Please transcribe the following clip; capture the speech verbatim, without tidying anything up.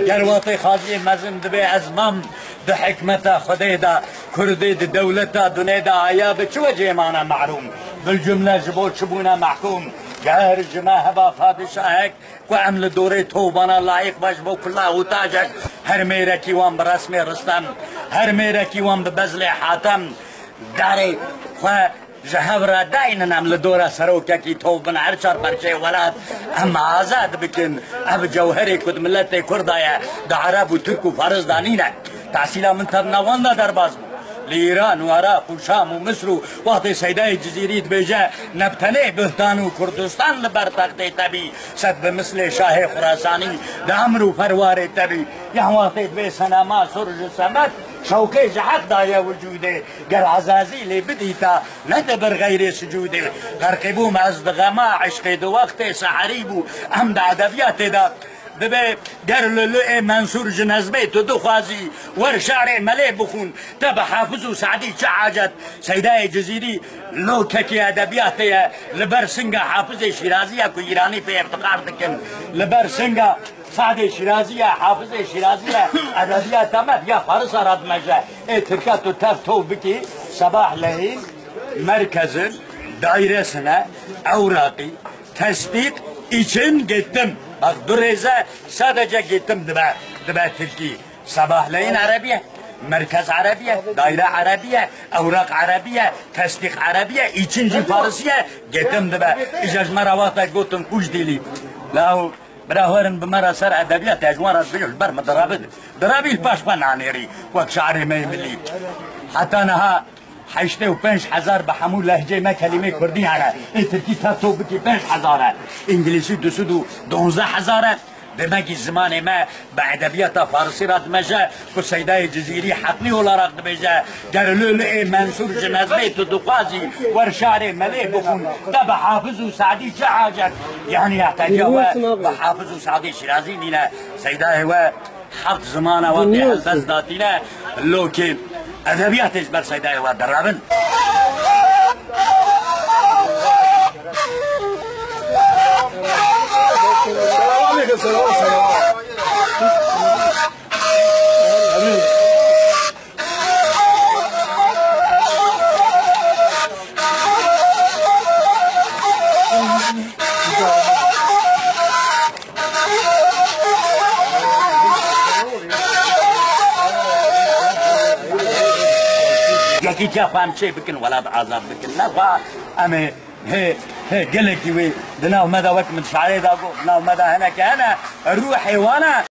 Ger watê xaziyê mezin dibê ez mam di hikmeta Xwedê de, Kurdê di dewleta dunê de aya bi çi wecê mane mehrûm? Bilcumle ji bo çi bûne mehkûm? Ger ji me heba padişahek ku em li dorê tovbana layiq be ji bo kula û tajek, her mêrekî wan bi resmê Ristem, her mêrekî wan bi bezlê Hatem, darê xwe ji hev re daynin, em li dora serokekî tov bin, her çar perçeyê welat em azad bikin. Ev cewherê ku di miletê Kurd de ye, di Ereb û Tirk û Faris de nîne. Tehsîla min tevna wan de derbas bû. Li Îran û Iraq û Şam û Misir û wextê Seydayê Cizîrî dibêje, ne bi tenê buhtan û Kurdistan li ber textê te bî, sed bi mislê şahê Xurasanî di emr û ferwarê te bî. Yan wextê dibê senema sur ji semed, şewqê ji heq daye wicûdê. Ger Ezazîlê bidîta, nedibir xeyrê sicûdê. Xerqî bûm ez di xema eşqê di wextê seherî bû. Em di edebiyatê de dibê ger Lûlûê Mensûr ji nezmê tu dixwazî, wer şarê melê bixûn, te bi Hafiz û Sadî çi hacet? Seydayê Cizîrî lokekî edebiyatê ye, li ber singa Hafizê Şîrazî ye ku Îranî pê îftixar dikin. Li ber singa Sadê Şîrazî ye, Hafizê Şîrazî ye, edebiyata me ya Farisa re dimeje. Ê Tirka tu tev tov bikî, Sebahleyîn, Merkezin, Dairesine, Ewraqî, Tesdîq, için, Gittim. Bak, du rêze sadece Gittim dibe, dibe Tirkî. Sebahleyîn Erebî ye, Merkez Erebî ye, Daire Erebî ye, Ewraq Erebî ye, Tesdîq Erebî ye, için jî Farisî ye, Gittim dibe. Îja ji me re wextek gotin Kuş dili. Law Bira werin bi me re ser edebiyat, ez ji wan re dibêjim, ji ber min dirabin. Dirabî li paş xwe nanêrî, wek şairê me yê milî. Heta niha heştê û pênc hezar bi hemû lehceyê me kelîmê kurdî hene. Ê tirkî te to bikî pênc hezar e. Îngilîzî du sed û donzdeh hezar e. Demek ki zimanê me bi edebiyata farisî re dimeje. Ku Seydayê Cizîrî heqlî olarak dibêje, ger Lûlûê Mensûr ji nezmê tu dixwazî wer şarê melê bixûn, te bi Hafiz û Sadî çi hacet? Yanî ehtiyaca we bi Hafiz û Sadî Şîrazî nîne. Seydayê we heft zimana we tê helbest datîne, lokê edebiyatê ji ber Seydayê we derabin. Selam aleyküm, selam, selam. Yekîtiya xwe em çê bikin, welat azad bikin. Ne xwe em ê hê, hê gelekî wê di nav me de, wek min şarê da got, di nav me de hineke hene, ruhê wan e.